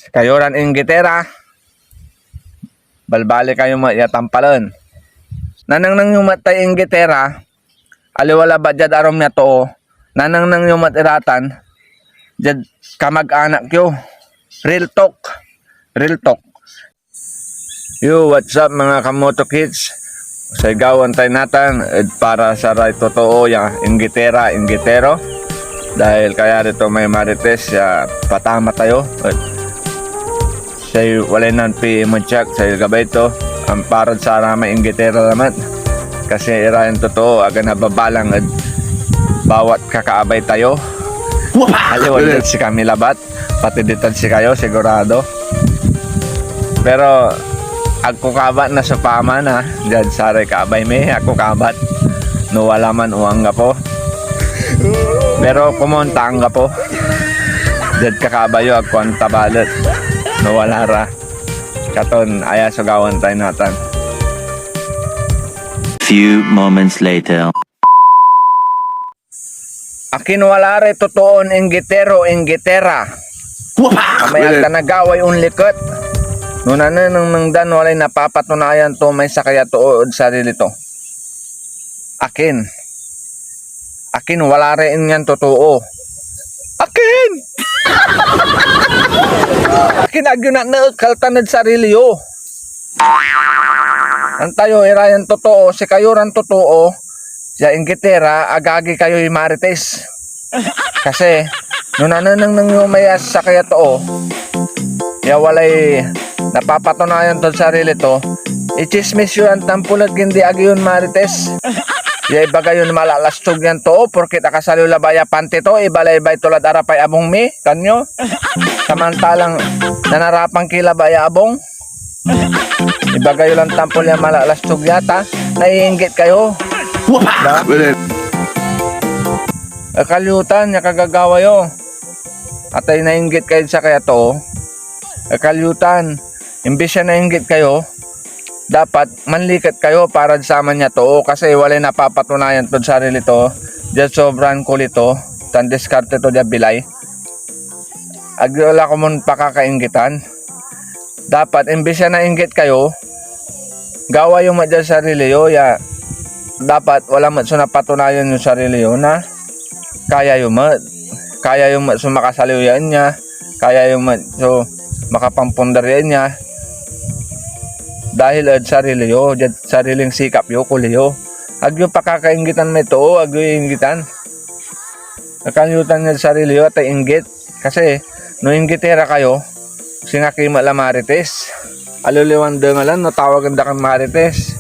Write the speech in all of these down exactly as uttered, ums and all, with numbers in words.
Sikayo ran inggitera, balbali kayo met ya tampalen. Nanengneng yo met tay inggitera, aliwa labat diad arum ya too, nanengneng yo met iratan diad kamag-anak yo. Real talk. Real talk. Yo, what's up, mga Kamoto Kids? Say gawaen tay natan ed para saray totoo ya inggitera, inggitero. Dahil kayari to may marites ya patama tayo. Et say walay nanpiimedyak say gabay to, amparad saramay inggitera lamet. Kasi ira yan totoo, aga nababalang ed bawat kakaabay tayo. Aliwa diad sikami labat, pati ditad sikayo, sigurado. Pero agko kabat na so paman, ah, diad saray kaabay mi, agko kabat. No wala man o anggapo. Pero komon ta anggapo. Diad kakaabay yo, agko anta balet. No wala ra. Katon, aya so gawaen tay natan. Few moments later. Akin wala ray totoon inggitero, inggitera? Amay agta nagaway onliket. No nanenengneng dan walay napapatunayan to may sakey a too ed sarili to. Akin. Akin wala ray inyan totoo. Akin! Akin agyo naneekal tan ed sarili yo. Antayo, ira yan totoo, sikayo ran totoo, ya inggitera, agagi kayoy marites. Kasi, no nanenengneng yo may sakey a too, ya walay napapatunayan tod sarili to, ichismis yo yan tampol et indi agi yon marites. Ya ibaga yon malalastog yan too, porket akasaliw labat ya panti to, ibalaybay to lad arapay abung mi, kanyo. Samantalang nanarapan ki labat ya abung. Ibaga yo lan tampol ya malalastog ya ta naiinggit kayo. Diba? Ekal yo tan ya kagagawa yo. Atay nainggit kayod sakey a too. Ekal yo tan, imbis ya nainggit kayo, dapat manliket kayo parad saman ya too kasi walay napapatunayan tod sarili to, diad sobran kulit to, tan diskarte to diad bilay. Agyo la komon pakakainggitan. Dapat, imbis ya nainggit kayo, gawa yo met diad sarili yo ya dapat wala met so napatunayan yod sarili yo na kaya yo met. Kaya yo met so makasaliw ya enya, kaya yo met so makapampundar ya enya. Dahil ed sarili yo, diad sarilin sikap yo, koli yo. Agyo pakakainggitan may too, agyo inggitan. Ekal yo tan yad sarili yo, atay inggit. Kasi, no inggitera kayo, singa ki met la marites. Aliwan dengelen no tawagen da kan marites.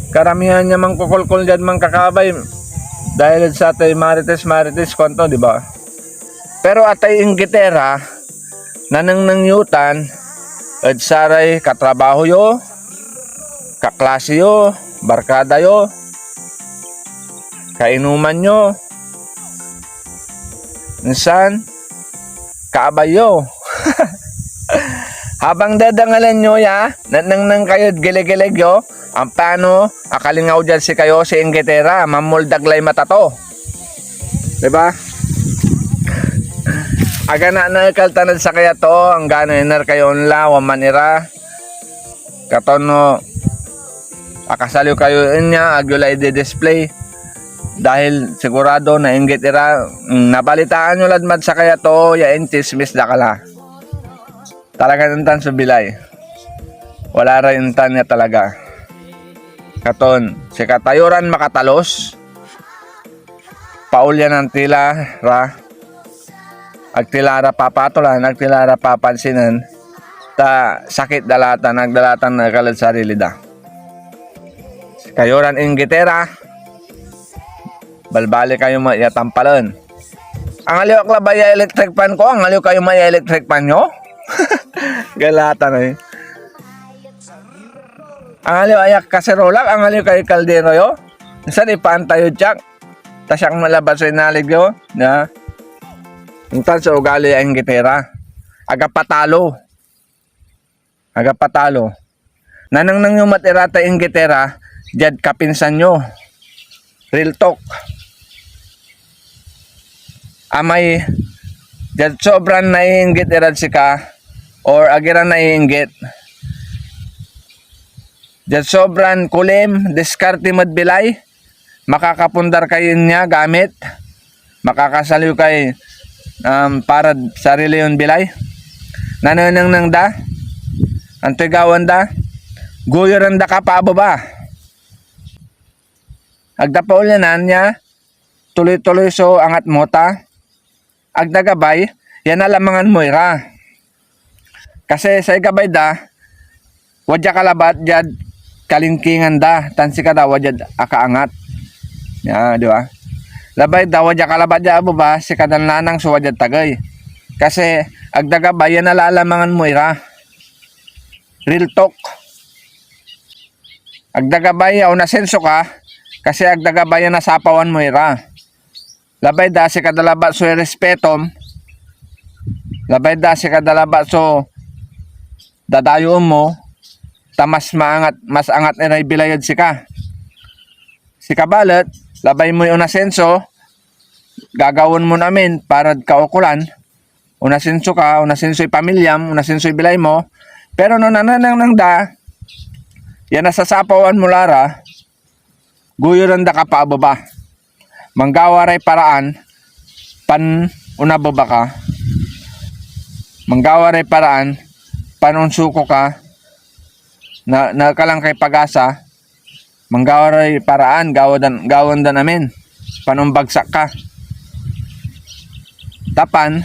Karamihan ya mankokolkol diad mankakabay, dahil ed satay marites, marites, kuanto, di ba? Pero atay inggitera, nanengneng yo tan ed saray katrabaho yo, kaklase yo, barkada yo, kainuman yo, insan kaabay yo. Habang dedengelen yo ya, nanengneng kayod giligilig yo, ampano akalingaw diad sikayo si inggitera, mamuldag lay mata to. Di ba? Agana naekal tan ed sakey a too, anggano iner kayo onla, wadman ira. Katon no akasaliw kayo enya, agyo la ide-display. Dahil sigurado nainggit ira, mm, nabalitaan yo lad mad sakey a too ya inchismis da ka la. Talagan ontan so bilay. Wala ray ontan ya talaga. Katon, sikatayo ran makatalos, paulyanan ti la ra, ag ti la ra papatolan, ag ti la ra papansinen, ta sakit da la tan, ag da la tan naekal ed sarili da. Sikayo ran inggitera, balbali kayo met ya tampalen. Angaliw ak labat ya electric fan ko, angaliw kayo met ya electric fan yo? Galatan, eh. Angaliw ayak kaserola, angaliw kayo kaldero yo. Insan ipaan tayo diak. Ta siak met labat so inalig yo, ya. Ontan so ugali ya inggitera. Aga patalo. Aga patalo. Nanengneng yo met ira tay inggitera diad kapinsan yo. Real talk. Amay Diad sobran naiinggit irad sika, or ag ira naiinggit, diad sobran kulim, diskarte mod bilay, makakapundar kay nia gamit, makakasaliw kay, um, parad sarili yon bilay. Nanenengneng da, antoy gawaen da? Guyuren da ka paabeba. Ag da paolyanan ya tuloy-tuloy so angat mo, ta ag da gabay ya nalamangan mo ira. Kasi say gabay da, wadya ka labat diad kalingkingan da, tan sika da wadyad akaangat. Ya, di ba? Labay da, wadya ka labat diad abeba, sika dan lanang so wadyad tagey. Kasi ag da gabay ya nalalamangan mo ira. Real talk. Ag da gabay ya onasenso ka, kasi ag da gabay ya nasapawan mo ira. Labay da, sika da labat so irespetom. Labay da, sika da labat so dadayoen mo, ta mas maangat, mas angat iray bilay ed sika. Sika balet, labay moy onasenso, gagawaen mon amin parad kaukolan, onasenso ka, onasensoy pamilyam, onasensoy bilay mo, pero no nanenengneng da ya nasasapawan mo la ra, guyuren da ka paabeba. Manggawa ray paraan, pan onabeba ka. Manggawa ray paraan, pan onsuko ka. Na, naekalan kay pagasa. Manggawa ray paraan, gawa dan, gawaen dan amin. Pan ombagsak ka. Tapan,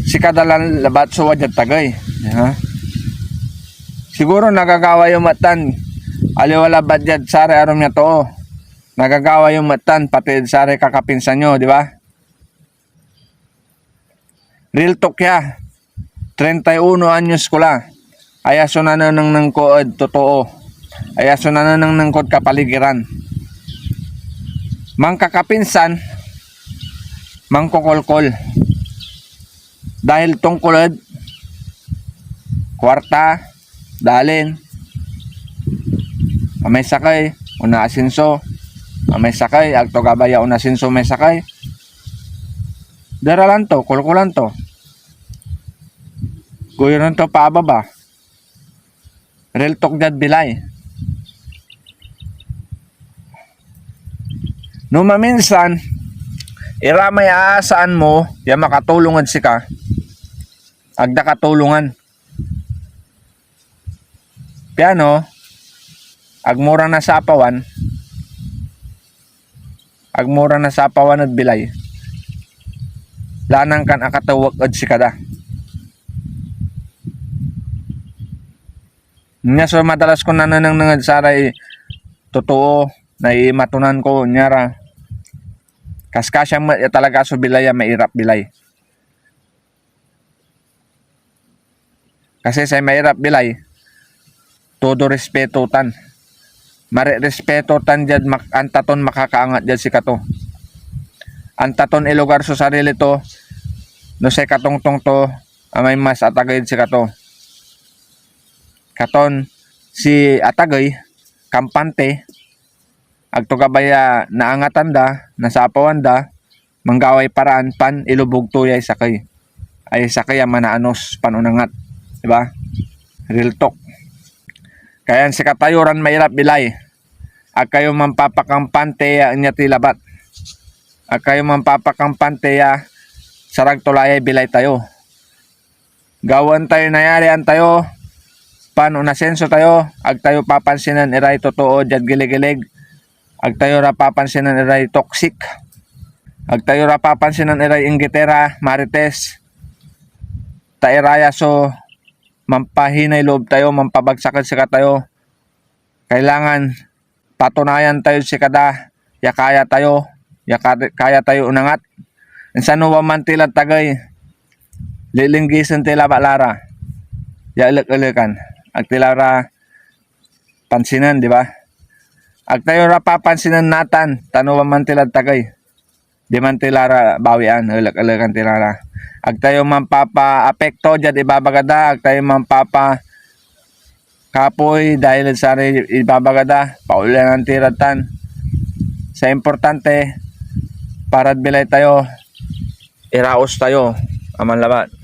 sika da lan labat so wadyad tagey. Ha? Siguro nagagawa yo met tan aliwa labat diad saray arum ya too. Nagagawa yo met tan pati ed saray kakapinsan yo, di ba? Real talk ya. Treinta y uno anyos ko la. Aya so nanenengneng ko ed totoo. Aya so nanenengneng kod kapaligiran. Mankakapinsan, mangkokolkol. Dahil tungkol ed kuarta, dalin, amay sakey, onaasenso, amay sakey, ag to gabay ya onaasenso may sakey. Daralan to, kolkolan to. Guyuren to paababa. Real talk diad bilay. No maminsan, ira may aasaan mo ya makatulong ed sika, ag da katulongan. Piano, ag mo ra nasapawan, ag mo ra nasapawan ed bilay, lanang kan akatewek ed sikada. Nia so madalas kon nanenengneng ed saray totoo, naiimatunan ko, nia ra. Kaskasya met ya talaga so bilay ya mairap bilay. Kasi say mairap bilay, todo respeto tan. Marerespeto tan diad mak-, anta ton makakaangat diad sikato. Anta ton ilugar so sarili to no say katongtong to amay mas atagey ed sikato. Katon si atagey, kampante, ag to gabay a naangatan da, nasapawan da, manggaway paraan pan ilubog to yay sakey, ay sakey a manaanos pan onangat, di ba? Real talk. Kayan sikatayo ran mairap bilay, ag kayo manpapakampante ya onyati labat. Ag kayo manpapakampante ya sarag to la yay bilay tayo. Gawaen tayoy nayarian tayo, pan onasenso tayo, ag tayo papansinen iray totoo diad giligilig, ag tayo ra papansinen iray toxic, ag tayo ra papansinen iray inggitera, marites, ta ira ya so mampahinay loob tayo, mampabagsak ed sikatayo. Kailangan patunayan tayod sikada ya kaya tayo, ya ka-, kaya tayo onangat. Insan no manman ti lad tagey, lilinggisen ti labat la ra ya elek-elekan. Ag ti la ra pansinen, di ba? Ag tayo ra papansinen natan, ta no manman ti lad tagey, diman ti la ra bawian, elek-elekan ti la ra. Ag tayo manpapaapekto diad ibabaga da, ag tayo manpapa kapoy dahil ed saray ibabaga da, paolyanan ti ra tan. Say importante, parad bilay tayo, iraos tayo. a manlabat.